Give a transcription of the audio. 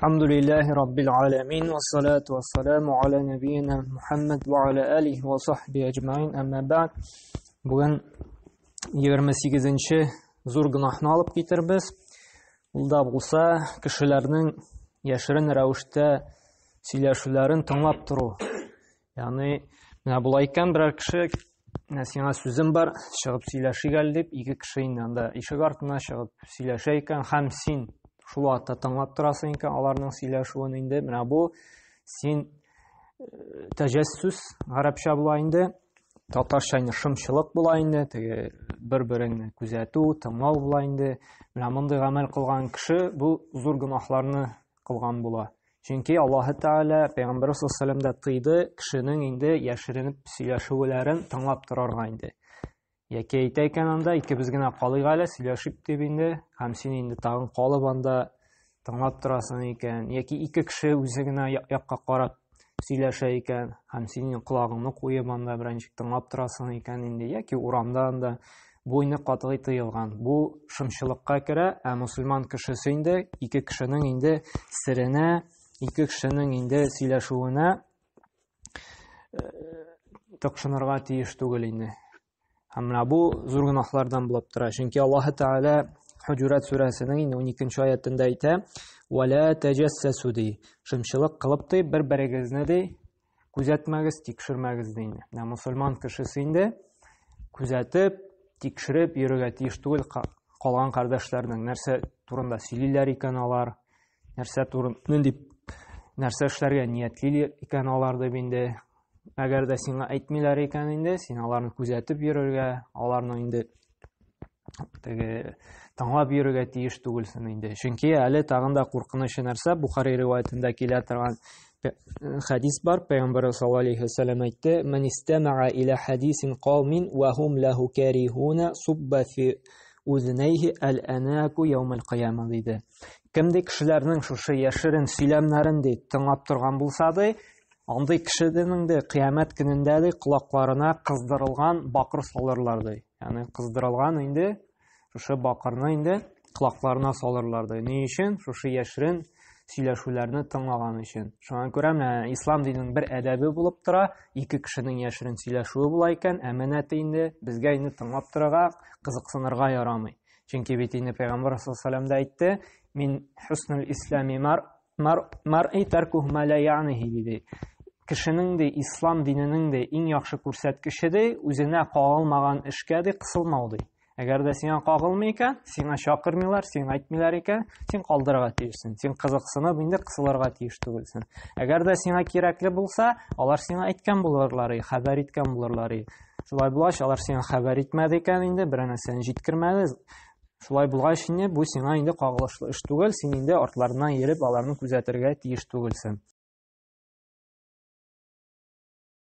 Әлхәмдүлилләһи раббил аламин ва салату ва саламу аля набийина Мухаммад ва аля алихи ва сахби әҗмәин. Әмма бәгъд. Бүген 28-нче зур гөнаһны алып китербез. Ул да булса кешеләрнең яшерен рәвештә сөйләшүләрен тыңлап тору. Ягъни менә болай икән берәр кеше, менә сиңа сүзем бар, чыгып сөйләшик әле дип, ике кеше инде анда ишек артына чыгып сөйләшә икән, һәм син шул вакытта тыңлап торасың икән аларның сөйләшүен инде, менә бу син э, тәҗәссүс гарәпчә була инде, татарча инде шымчылык була инде, теге бер-береңне күзәтү, тыңлау була инде. Менә мондый гамәл кылган кеше бу зур гөнаһларны кылган була. Чөнки Аллаһы Тәгалә Пәйгамбәр саллаллаху алейһи тыйды кешенең инде яшеренеп сөйләшүләрен тыңлап торырга инде. Яки әйтә икән анда, икебез генә калыйк әле, сөйләшик дип инде, һәм син инде тагын калып анда тыңлап торасың икән, яки ике кеше үзе генә якка карап сөйләшә икән, һәм син колагыңны куеп анда берничек тыңлап торасың икән инде, яки урамда анда бу инде катгый тыелган. Бу шымчылыкка керә, ә мусульман кешесе инде ике кешенең инде серенә, ике кешенең инде сөйләшүенә э, тыкшынырга тиеш түгел инде. Һәм менә бу зур гөнаһлардан булып тора. Чөнки Аллаһы Тәгалә Хуҗурат сүрәсенең инде 12 аятында әйтә: "Ва ла таҗассасу" ди. Шымчылык кылып ди, бер-берегезне ди, күзәтмәгез, тикшермәгез ди инде. Менә мусульман кешесе инде күзәтеп, тикшереп йөрергә тиеш түгел калган кардәшләрнең нәрсә турында сөйлиләр икән алар, нәрсә турында, нинди нәрсә эшләргә ниятлиләр икән алар дип инде. Әгәр дә сиңа әйтмиләр икән инде, син аларны күзәтеп йөрергә, аларның инде теге тыңлап йөрергә тиеш түгелсең инде. Чөнки әле тагын да куркынычы нәрсә, Бухари риваятендә килә торган хәдис бар, Пәйгамбәр саллаллаһу алейһи ва сәлләм әйтте: "Ман истамаа иля хадисин каумин ва хум лаху карихуна субба фи узнайхи аль-анаку яумал кыяма" диде. Кем ди кешеләрнең шушы яшерен сөйләмнәрен ди тыңлап торган булса ди, андый кешенең дә кыямәт көнендә ди колакларына кыздырылган бакыр салырлар ди. Ягъни кыздырылган инде шушы бакырны инде колакларына салырлар ди. Ни өчен? Шушы яшерен сөйләшүләрне тыңлаган өчен. Шуңа күрә менә ислам диненең бер әдәбе булып тора, ике кешенең яшерен сөйләшүе була икән, әманәте инде безгә инде тыңлап торырга, кызыксынырга ярамый. Чөнки бит инде Пәйгамбәр саллаллаху алейһи ва әйтте, мин хуснул ислами мар мар'i таркуһу ма ла я'нихи диде. Кешенең дә ислам диненең дә иң яхшы күрсәткече дә үзенә кагылмаган эшкә дә кысылмау ди. Әгәр дә сиңа кагылмый икән, сиңа чакырмыйлар, сиңа әйтмиләр икән, син калдырырга тиешсең. Син кызыксынып инде кысылырга тиеш түгелсең. Әгәр дә сиңа кирәкле булса, алар сиңа әйткән булырлар, хәбәр иткән булырлар. Шулай булгач, алар сиңа хәбәр итмәде икән инде, берәр нәрсәне җиткермәде. Шулай булгач инде, бу сиңа инде кагылышлы эш түгел, син инде артларыннан йөреп аларны күзәтергә тиеш түгелсең.